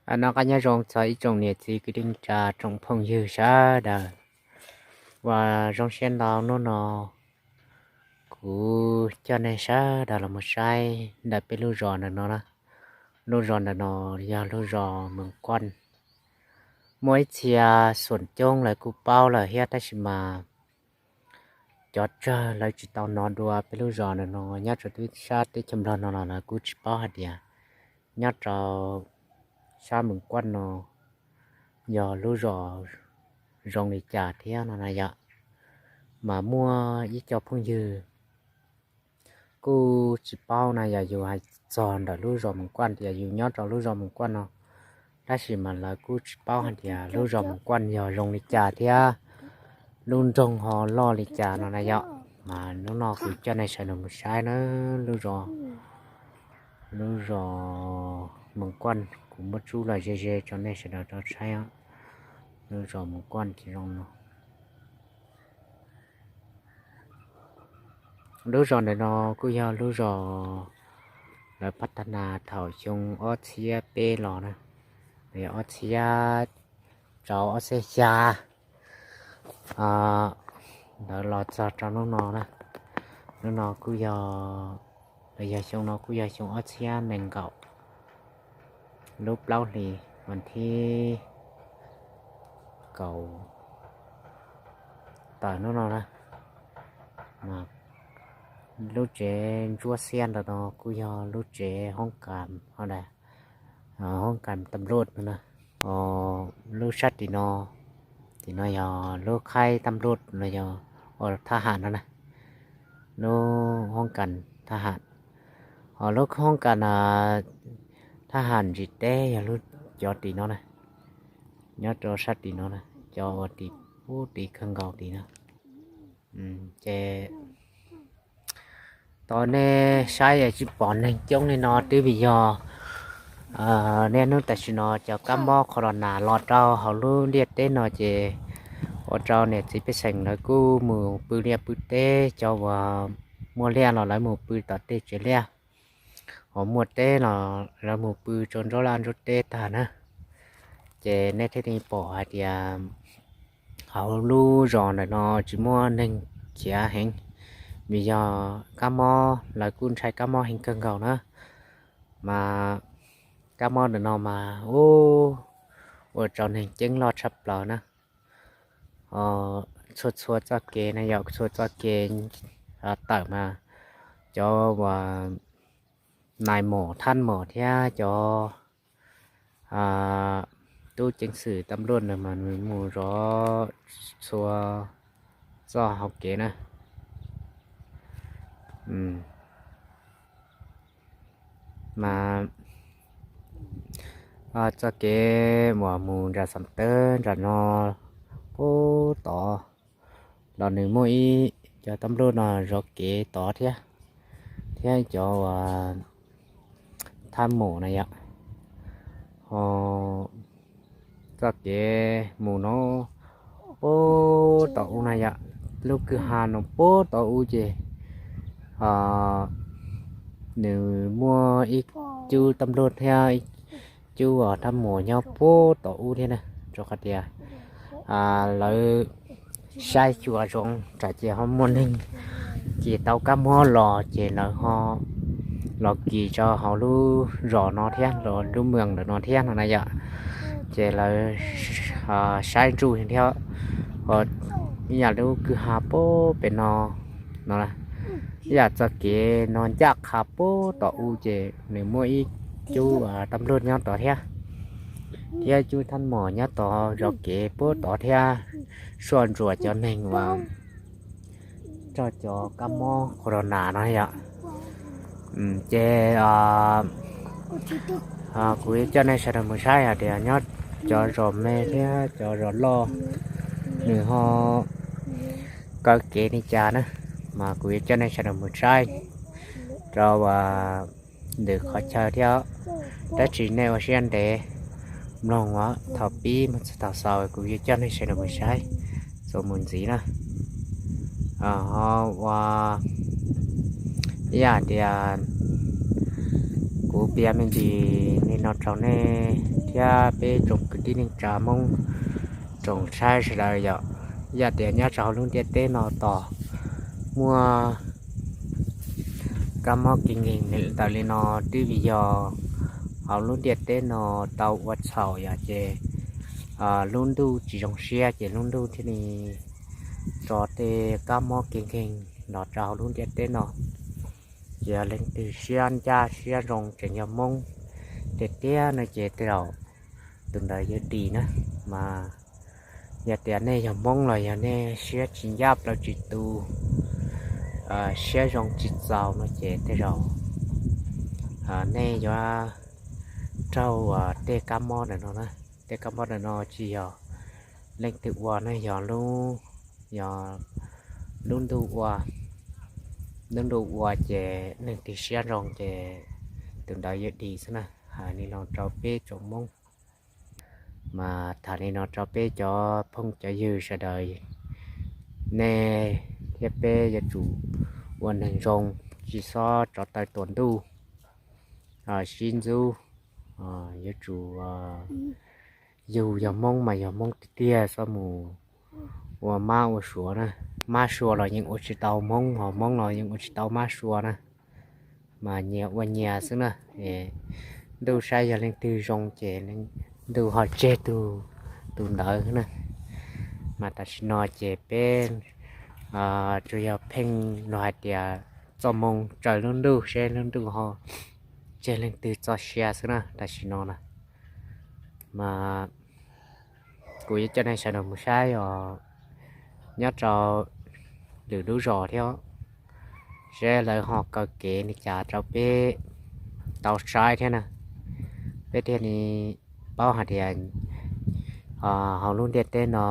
Noj qab nyob zoo txog ib tsoom niam txiv kwv tij neej tsa tsoom phooj ywg sawv daws uas zoo siab ntau hnub no kuv coj nej sawv daws los mus saib ntawm peb lub zos ntawm no na. Lub zos ntawm no yog lub zos Moos Kuaj. Muaj ib txhia xom coob lawv kuj paub lawm thiab tab sis mas cov tsawg lawv tsis tau hnov dua peb lub zos ntawm no nyob rau teb sab teb chaws Nplog no los lawv kuj tsis paub hais tias nyob rau sab Moos Kuaj no yog lub zos zoo li cas thiab no na yom. Mas muaj ib co phooj ywg kuj tsis paub na yom, yus hais txog ntawm lub zos Moos Kuaj tias yus nyob rau lub zos Moos Kuaj no tab sis mas lawv kuj tsis paub hais tias lub zos Moos Kuaj yog zoo li cas thiab lub nroog ho loj li cas no na yom. Mas hnub no kuv coj nej sawv daws mus saib na, lub zos, lub zos Moos Kuaj kuv muab tsub los ze ze rau nej sawv daws tau saib. Lub zos Moos Kuaj ces zoo no. Lub zos ntawm no kuj yog lub zos lawv pab tag nas thaum xyoo ob txhiab peb los na, ob txhiab rau ob txhiab xya ntawd los txog rau hnub no na. Hnub no kuj yog, los yog xyoo no kuj yog xyoo ob txhiab nees nkaum lub plaub hlis vas thib kaum tawm hnub no na. Lub tsev ntsuab xiab ntawm no kuj yog lub tsev hoob kas, hoob kas tam luaj no na. Lub sab tim no, tim no yog lub khaib tam luaj los yog thab ham no na, lub hoob kas thab ham. Ho lub hoob kas thab ham ntsis teb yog lub cov tim no na, nyob rau sab tim no na, cov uas tim pub tim kawg nkaus tim no. Ces tau nej saib tsis pom neeg coob li no twb vim yog nej hnub tam sim no cov kab mob corona los rau hauv lub ntiaj teb no ces ua rau niam txiv pej xeem lawv kuj mus pw liaj pw teb, cov uas muaj liaj los lawv mus pw tom tej tsev liaj, ho muaj teb los lawv mus pw rau nruab laj nruab teb tag na. Ces nej thiaj li pom hais tias hauv lub zos ntawm no tsis muaj neeg khiav heev, vim yog kab mob lawv kuj ntshai kab mob heev kawg nkaus na. Mas kab mob ntawm no mas ua rau neeg ceeb loj tshaj plaws na. Txhua txhua txoj kev na yom, txhua txoj kev tawm mas cov uas nais mom thab mom thiab cov tub ceev xwm tam luaj ntawd mas nws mus zov txhua txoj hauv kev na. Mas txoj kev uas mus nram Xam Tawb nram no puag tod los nws muaj ib cov tam luaj no zov kev tod thiab, thiab cov uas thab mom na yom. Ho txoj kev mus no puag tom ub na yom, lub kwj ha no puag tom ub ces nws muaj ib cub tam luaj thiab ib cub uas thab mom nyob puag tom ub thiab na, rau qhov tias lawv saib xyuas zoo tsam ces ho muaj neeg ces tau kab mob los ces lawv ho los kis rau hauv lub zos no thiab lub moos ntawm no thiab no na yom. Ces lawv saib ntsuj thiab, ib yam lub kwj ha puag pem no no, ib yam txoj kev no ncaj qha puag tom ub ces nws muaj ib cub tam luaj nyob tod thiab, thiab cub thab mom nyob tod zov kev puag tod thiab, soj ntsuam cov neeg uas raug cov kab mob corona no yom. Ces kuv yuav coj nej sawv daws mus saib hais tias nyob cov zos me thiab cov zos loj nws ho kaw kev li cas na, mas kuv yuav coj nej sawv daws mus saib rau ntawm qhov chaw thiab. Tab sis nej ua siab ntev mloog thaum pib mus txog thaum xaus kuv yuav coj nej sawv daws mus saib txuas mus ntxiv na. Ho ua ib yam tias kuv Kuv piav me ntsis li no rau nej thiab peb tsoom kwv tij neej tsa Hmoob tsoom saib sawv daws yom. Yog tias nyob rau hauv lub ntiaj teb no tos muaj kab mob kev nkeeg ntawm li no twb vim yog hauv lub ntiaj teb no tau ua txhaum yom, ces lub ntuj tsis zoo siab ces lub ntuj thiaj li tso tej kab mob kev nkeeg los rau hauv lub ntiaj teb no. Ces yog leej twg siab ncaj siab zoo tseem yog Hmoob tiag tiag no ces tej zaum tus ntawd yuav dim na. Mas yog tias nej yog Hmoob los yog nej siab tsis ncaj plaws tsis tu, siab zoo tsis txaus no ces tej zaum nej yuav raug tej kab mob ntawm no na. Tej kab mob ntawm no tsis yog leej twg ua ne, yog lub, yog lub ntuj ua. Lub ntuj ua ces leej twg siab zoo ces tus ntawd yuav dim xwb na. Hais li no rau peb tsoom Hmoob. Mas tham li no rau peb cov phooj cov ywg sawv daws, nej thiab peb yuav tsum ua neeg zoo, tsis txhob tso taw tuam ntuj, sib ntxub. Yuav tsum, yus yog Hmoob mas yog Hmoob tiag tiag, txhob mus ua mab ua suav na. Mab suav los yeej ua tsis tau Hmoob, ho Hmoob los yeej ua tsis tau mab suav na. Mas nyias ua nyias xwb na. Ntuj saib yog leej twg zoo ces ntuj ho tseg tus ntawd na. Mas tam sim no ces peb tsuas yog pheej los hais tias txoj moo tsaws lub ntuj seb lub ntuj ho tseg leej twg txoj sia xwb na tam sim no na. Mas kuv yuav coj nej sawv daws mus saib os, nyob rau lwm lub zos thiab, seb lawv ho kaw kev li cas rau peb tau saib thiab na. Peb thiaj li paub hais tias hauv lub ntiaj teb no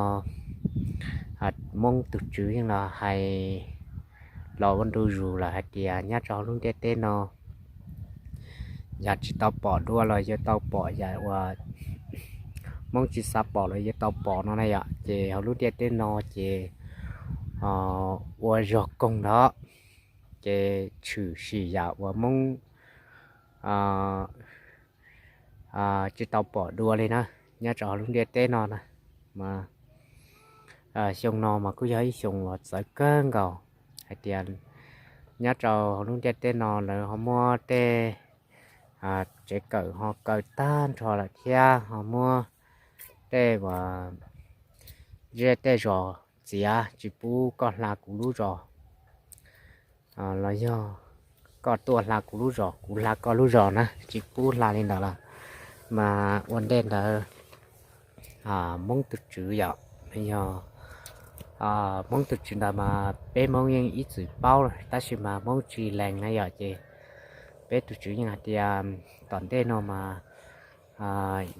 Hmoob tus tswv yeej los hais los ua ntu zus lawm hais tias nyob rau hauv lub ntiaj teb no yam tsis tau pom dua los yuav tau pom, yam uas Hmoob tsis xav pom los yuav tau pom no na yom. Ces hauv lub ntiaj teb no ces ua zog koog ntawd ces tshwm sim yam uas Hmoob tsis tau pom dua li na, nyob rau hauv lub ntiaj teb no na. Mas xyoo no mas kuj yog ib xyoo uas txawv kawg nkaus hais tias nyob rau hauv lub ntiaj teb no lawv ho muab tej tsev kawm ho kaw tag nrho lawm thiab ho muab tej uas zej tej zos txiav tsis pub koj hla kuv lub zos los yog koj tuaj hla kuv lub zos kuv hla koj lub zos na, tsis pub hla li ntawd lawm. Mas ua ntej ntawd Hmoob tus tswv yom, yog Hmoob tus tswv ntawd mas peb Hmoob yeej ib txwm paub lawm tab sis mas Hmoob tsis lees na yom. Ces peb tus tswv yeej hais tias tom ntej no mas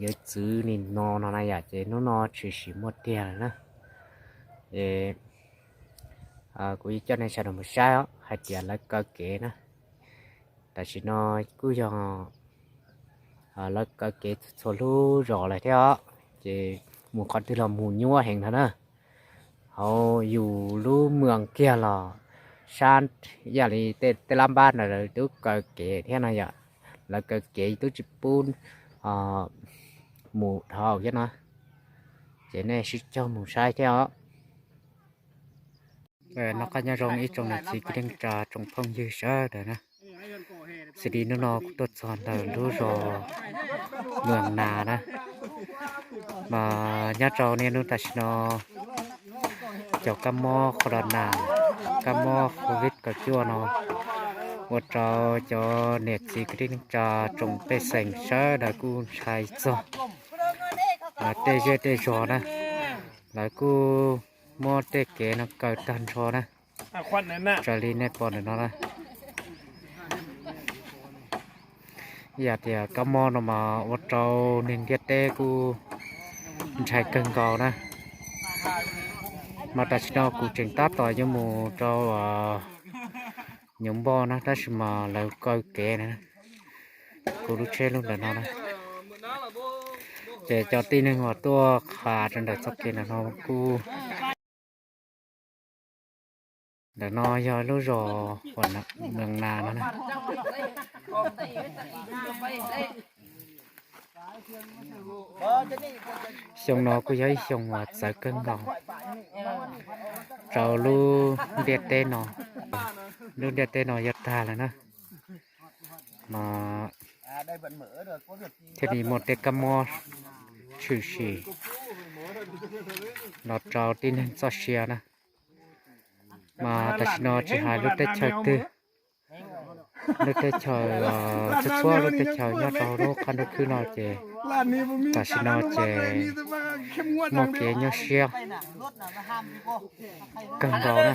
yuav txwv li no no na yom, ces hnub no tshwm sim muaj tiag lawm na. Es kuv yuav coj nej sawv daws mus saib hais tias lawv kaw kev na. Tam sim no kuj yog lawv kaw kev txhua lub zos lawm thiab os, ces mus qhov twg los mus nyuaj heev ntag na. Hauv yus lub mws kiag los sab ib yam li tej lab npab ntawd lawv twb kaw kev thiab no yom. Lawv kaw kev twb tsis pub mus dhau thiab no. Ces nej sib cog mus saib thiab os. Noj qab nyob zoo ib tsoom niam txiv kwv tij neej tsa tsoom phooj ywg sawv daws na. Xws li hnub no kuv tuaj txog ntawm lub zos Mws Nas na, mas nyob rau niaj hnub tam sim no cov kab mob corona, kab mob covid kaum cuaj no ua rau cov niam txiv kwv tij neej tsa tsoom pej xeem sawv daws kuj ntshai txog tej zej tej zos na. Lawv kuj muab tej kev no kaw tag nrho na, raws li nej pom ntawm no na. Yog tias kab mob no mas ua rau neeg ntiaj teb kuj ntshai kawg nkaus na. Mas tam sim no kuv tseem tab tom yuav mus rau Nyuj Npoj na, tab sis mas lawv kaw kev na. Kuv lub tsheb lub ntawm no na, ces cov tib neeg uas tuaj qha rau ntawm txoj kev ntawm no kuj Ntawm no yog lub zos Huam Mees Nas no na. Xyoo no kuj yog ib xyoo uas txawv kawg nkaus rau lub ntiaj teb no. Lub ntiaj teb no yuav tag lawm na, mas thiaj li muaj tej kab mob tshwm sim los rau tib neeg txoj sia na. Mas tam sim no tsis hais lub teb chaws twg, lub teb chaws, txhua txhua lub teb chaws nyob rau lub qab ntuj khwb no ces tam sim no ces muaj kev nyuaj siab kawg nkaus na.